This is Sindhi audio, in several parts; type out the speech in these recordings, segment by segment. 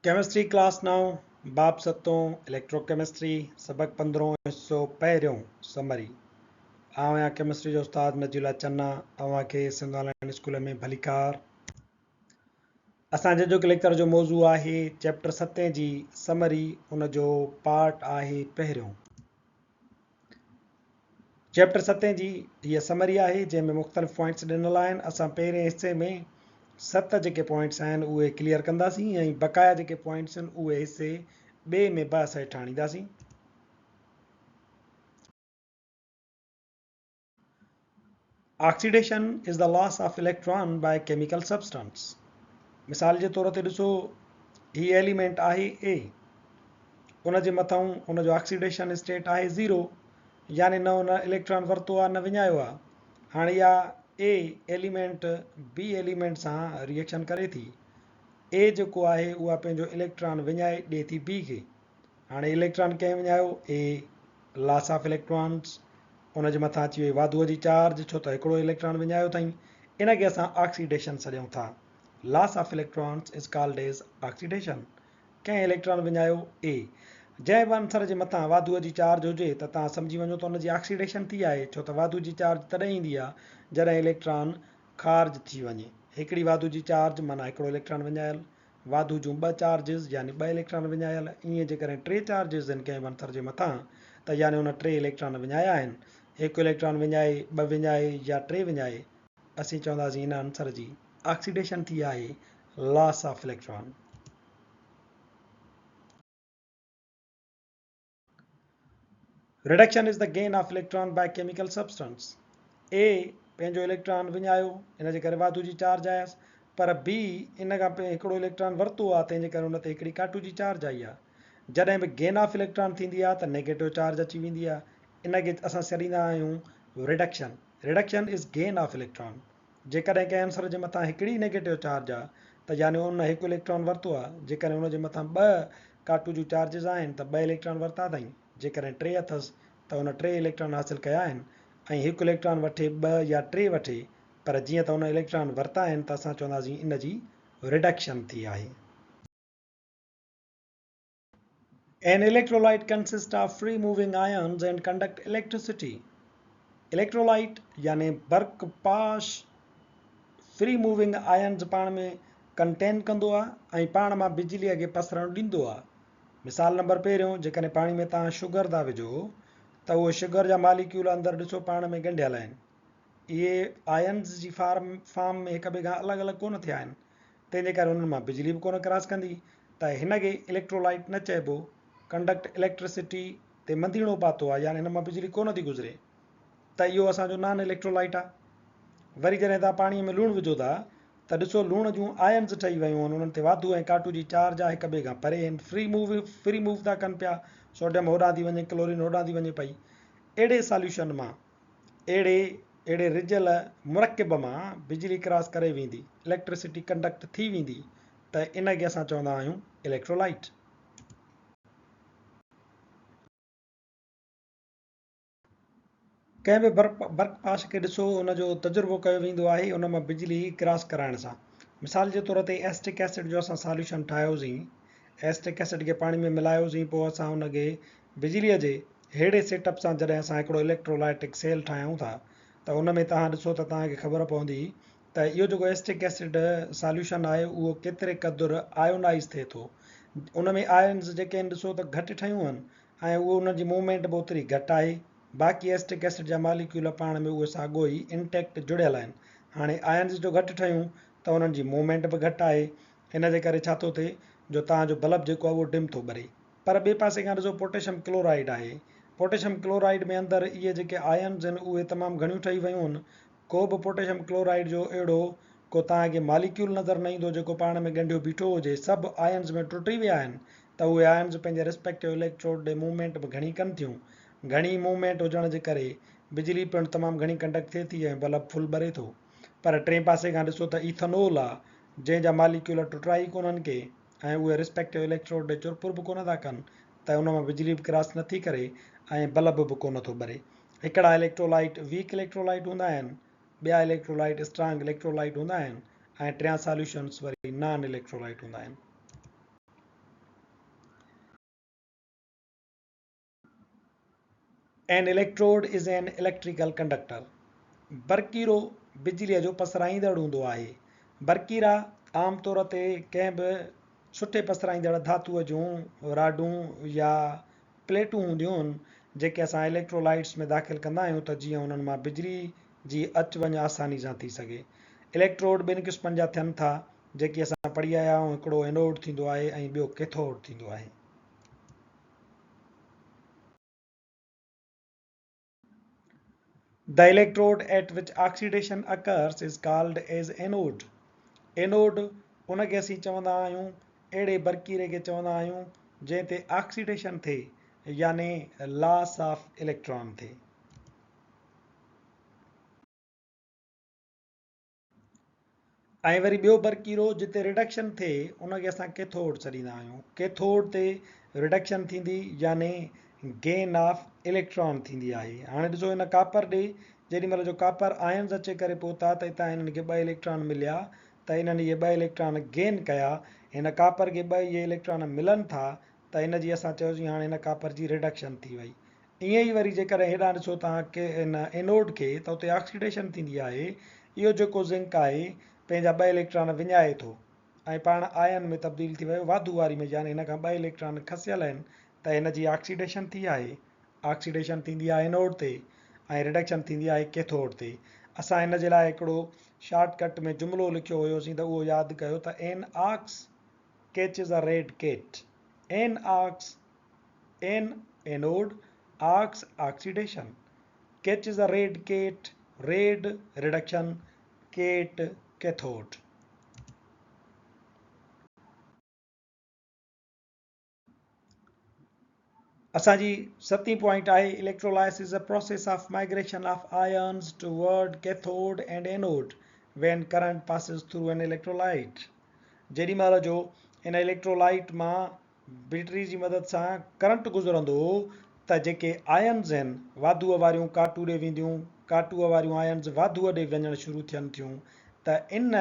ڪيمسٽري ڪلاس نائون، باب ستون، اليڪٽرو ڪيمسٽري، سبق پندرهون، حصو پهريون، سمري. آئون آهيان ڪيمسٽري جو استاد نجي الله چنا، اوهان کي سنڌ آن لائين اسڪول ۾ ڀليڪار. اسان جي اڄوڪي ليڪچر جو موضوع آهي چيپٽر ستين جي سمري، ان جو پارٽ آهي پهريون. چيپٽر ستين جي هيء سمري آهي جنهن ۾ مختلف پوائنٽس ڏنل آهن. اسان پهرين حصي ۾ ست جيڪي پوائنٽس آهن اهي ڪليئر ڪنداسين ۽ بقايا جيڪي پوائنٽس آهن اهي حصي ٻئي ۾ بحث هيٺ آڻينداسين. Oxidation is the loss of electron by chemical substance. مثال جي طور تي ڏسو هي ايليمينٽ آهي A ان جي مٿئون ان جو آڪسيڊيشن اسٽيٽ آهي زيرو يعني نه ان اليڪٽران ورتو آهي نه وڃايو آهي. هاڻي اها A element B element سان ريئيڪشن ڪري ٿي. A جيڪو آهي اها پنهنجو اليڪٽران وڃائي ڏي ٿي B کي. هاڻي اليڪٽران ڪنهن وڃايو؟ A loss of electrons ان جي مٿان اچي وئي واڌوء جي چارج ڇو ته هڪڙو اليڪٽران وڃايو اٿائين ان کي اسان آڪسيڊيشن سڏيون ٿا loss of electrons is called as oxidation ڪنهن اليڪٽران وڃايو؟ اي جنهن به عنصر جي مٿان واڌوء جي چارج هجي ته توهان سمجهي وڃو ته ان جي آڪسيڊيشن ٿي آهي ڇو ته واڌو جي چارج تڏهن ايندي آهي جڏهن اليڪٽران خارج ٿي وڃي هڪڙي واڌو جي چارج معنيٰ هڪڙو اليڪٽران وڃايل واڌو جون ٻه چارجز يعني ٻه اليڪٽران وڃايل، ائين جيڪڏهن ٽي چارجز آهن ڪنهن به عنصر جي مٿان ته يعني ان ٽي اليڪٽران وڃايا آهن. هڪ اليڪٽران وڃائي، ٻه وڃائي يا ٽي وڃائي، اسين چونداسين ان عنصر جي آڪسيڊيشن ٿي آهي، Loss of Electron. Reduction is the gain of electron by chemical substance. A پنهنجو اليڪٽران وڃايو ان جي ڪري واڌو جي چارج آيس پر B ان کان هڪڙو اليڪٽران ورتو آهي تنهن جي ڪري ان تي هڪڙي ڪاٽو جي چارج آئي آهي. جڏهن به گين آف اليڪٽران ٿيندي آهي ته نيگيٽو چارج اچي ويندي آهي ان کي اسان سڏيندا آهيون reduction. Reduction is gain of electron. جيڪڏهن ڪنهن عنصر جي مٿان هڪڙي ئي نيگيٽو چارج آ ته يعني ان هڪ اليڪٽران ورتو آ، جيڪڏهن ان جي مٿان ٻه ڪاٽو جون چارجز آهن ته ٻه اليڪٽران ورتا اٿائين، جيڪڏهن ٽي اٿس ته ان ٽي اليڪٽران حاصل ڪيا آهن ۽ هڪ اليڪٽران وٺي ٻه يا ٽي وٺي پر جيئن ته ان اليڪٽران ورتا آهن ته اسان چونداسين ان جي رڊڪشن ٿي آهي. An electrolyte consists of free moving ions and conduct electricity. Electrolyte يعني برق پاش فري موونگ آئنز پاڻ ۾ ڪنٽين ڪندو آهي ۽ پاڻ مان بجليء کي پسرڻ ڏيندو آهي. مثال نمبر پهريون جيڪڏهن پاڻي ۾ توهان شگر ٿا وجهو ته اهي شگر جا ماليڪيول اندر ڏسو پاڻ ۾ ڳنڍيل آهن. اهي آئنز جي فارم ۾ هڪ ٻئي کان الڳ الڳ ڪونه ٿيا آهن. تنهن جي ڪري انهن مان بجلي به ڪونه ڪراس ڪندي ته هن کي اليڪٽرولائيٽ نه چئبو، ڪنڊڪٽ اليڪٽرسٽي تي منديڻو پاتو آهي يعني هن مان بجلي ڪونه ٿي گذري ته اهو اسان جو نان اليڪٽرولائيٽ آهي. وري جڏهن توهان پاڻي ۾ لوڻ وجهو ٿا ته ڏسو لوڻ جون آئنز ٺهي ويون آهن انهن تي واڌو ۽ ڪاٽو جي چارج آهي هڪ ٻئي کان پري آهن فري موو فري موو ٿا ڪن پيا سوڊيم هوڏانهن ٿي وڃي ڪلورين هوڏانهن ٿي وڃي پئي اهڙي ساليوشن مان اهڙي اهڙي رجيل مرڪب مان بجلي ڪراس ڪري ويندي، اليڪٽرسٽي ڪنڊڪٽ ٿي ويندي ته ان کي اسان چوندا آهيون اليڪٽرولائيٽ. ڪنهن به برق پاش کي ڏسو ان جو تجربو ڪيو ويندو آهي ان مان بجلي ڪراس ڪرائڻ سان. مثال جي طور تي ايسٽڪ ايسڊ جو اسان ساليوشن ٺاهيوسين، ايسٽڪ ايسڊ کي پاڻي ۾ ملايوسين پوء اسان ان کي بجليء جي ههڙي سيٽ اپ سان جڏهن اسان هڪڙو اليڪٽرولائٽڪ سيل ٺاهيون ٿا ته ان ۾ توهان ڏسو ته توهان کي خبر پوندي ته اهو جيڪو ايسٽڪ ايسڊ ساليوشن آهي اهو ڪيتري قدر آيونائيز ٿئي ٿو. ان ۾ آئنز جيڪي آهن ڏسو ته گهٽ ٺهيون آهن ۽ اهو انهن جي موومينٽ به اوتري گهٽ آهي. باقي ايسٽڪ ايسڊ جا ماليڪيول پاڻ ۾ اهي ساڳو ئي انٽيڪٽ جڙيل آهن. هاڻي آئنز جو گهٽ ٺهيون ته انهن جي موومينٽ به گهٽ آهي. ان جي ڪري ڇا ٿو ٿئي جو توهان جو بلب جيڪو آهي اهو ڊم ٿو ٻري. پر ٻئي پاسي کان ڏسو پوٽيشم ڪلورائيڊ آهي. پوٽيشم ڪلورائيڊ ۾ اندر اهي جيڪي آئنز آهن اهي تمام گهڻيون ٺهي ويون آهن. ڪو به پوٽيشم ڪلورائيڊ جو اهڙو ڪو توهان کي ماليڪيول نظر نه ايندو جيڪو پاڻ ۾ ڳنڍيو بيٺو هجي. سڀ آئنز ۾ ٽٽي ويا آهن ته اهي آئنز پنهنجي ريسپيڪٽو اليڪٽروڊ ڏي موومينٽ به گهڻي ڪن ٿيون. گهڻي موومينٽ هجڻ جي ڪري بجلي پڻ تمام گهڻي ڪنڊڪٽ ٿئي ٿي ۽ بلب فل ٻري ٿو. پر ٽئين پاسي کان ڏسو ته ايٿانول آ جنهن جا ماليڪيول ٽٽرا ئي ڪونهن ڪي. ۽ اهي ريسپيڪٽو اليڪٽروڊ ڏي چرپر به ڪونه ٿا ڪن ته ان مان بجلي به ڪراس نه ٿي ڪري ۽ بلب به ڪونه ٿو ٻري. هڪڙا اليڪٽرولائيٽ ويڪ اليڪٽرولائيٽ هوندا آهن، ٻيا اليڪٽرولائيٽ اسٽرانگ اليڪٽرولائيٽ هوندا آهن ۽ ٽيان ساليوشنس وري نان اليڪٽرولائيٽ هوندا آهن. An electrode is an electrical conductor. برقيرو بجليء جو پسرائيندڙ هوندو آهي. برقيرا عام طور تي ڪنهن به سٺي پسرائيندڙ ڌاتوء جون راڊون يا پليٽون هونديون آهن، جيڪي اسان اليڪٽرولائيٽس ۾ داخل ڪندا آهيون ته جيئن انهن مان بجلي جي اچ وڃ آساني سان ٿي سگهي. اليڪٽروڊ ٻن قسمن جا ٿين ٿا، جيڪي اسان پڙهي آيا آهيون، هڪڙو اينوڊ ٿيندو آهي ۽ ٻيو ڪيٿوڊ ٿيندو آهي. The electrode at which oxidation occurs is called as anode. Anode ان کي اسين چوندا آهيون اهڙي برقيري کي چوندا آهيون جنهن تي آڪسيڊيشن ٿئي يعني لاس آف اليڪٽران ٿئي. ۽ وري ٻيو برقيرو جتي رڊڪشن ٿئي ان کي اسان ڪيٿوڊ سڏيندا آهيون. ڪيٿوڊ تي رڊڪشن ٿيندي يعني گين آف اليڪٽران ٿيندي آهي. هاڻي ڏسو هن ڪاپر ڏي جيڏي مهل جو ڪاپر آئنز اچي ڪري پهتا ته اتان هنن کي ٻه اليڪٽران مليا ته انهن اهي ٻه اليڪٽران گين ڪيا. هن ڪاپر کي ٻه اهي اليڪٽران ملن ٿا ته ان جي اسان چيوسين هاڻي هن ڪاپر جي رڊڪشن ٿي وئي. ائين ئي وري جيڪڏهن هيڏانهن ڏسو توهان ڪي ان اينوڊ کي ته اتي آڪسيڊيشن ٿيندي آهي. اهو جيڪو زنڪ آهي پنهنجا ٻه اليڪٽران وڃائي ٿو ۽ پاڻ آئن ۾ تبديل ٿي ويو واڌو واري ۾ يعني هن کان ٻه اليڪٽران کسيل آهن ته هن جي آڪسيڊيشن ٿي آهي. آڪسيڊيشن ٿيندي آهي اينوڊ تي ۽ رڊڪشن ٿيندي آهي ڪيٿوڊ تي. اسان ان جي لاء هڪڙو شارٽ ڪٽ ۾ جملو لکيو هيوسين ته اهو ياد ڪيو ته an ox catches a red cat. An ox An anode, ox oxidation, catches a red cat, red reduction, cat cathode. اسان جي ستين پوائنٽ آهي electrolysis is a process of migration of ions toward cathode and anode when current passes through an electrolyte. جيڏي مهل جو ان اليڪٽرولائيٽ مان بيٽري جي مدد سان ڪرنٽ گذرندو ته جيڪي آئنز آهن واڌوء واريون ڪاٽو ڏي وينديون، ڪاٽوء واريون آئنز واڌوء ڏي وڃڻ شروع ٿين ٿيون ته ان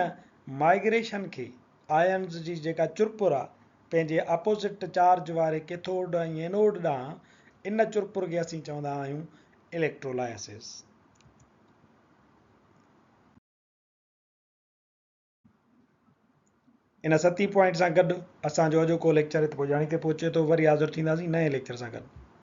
مائگريشن کي آئنز جي جيڪا چرپر آ پنهنجي اپوزٽ چارج واري ڪيٿوڊ ۽ اينوڊ ڏانهن ان چرپر کي اسين چوندا آهيون اليڪٽرولائسز. ان ستين پوائنٽ سان گڏ اسان جو اڄوڪو ليڪچر هت پڄاڻي تي پهچي ٿو. وري حاضر ٿينداسين نئين ليڪچر سان گڏ.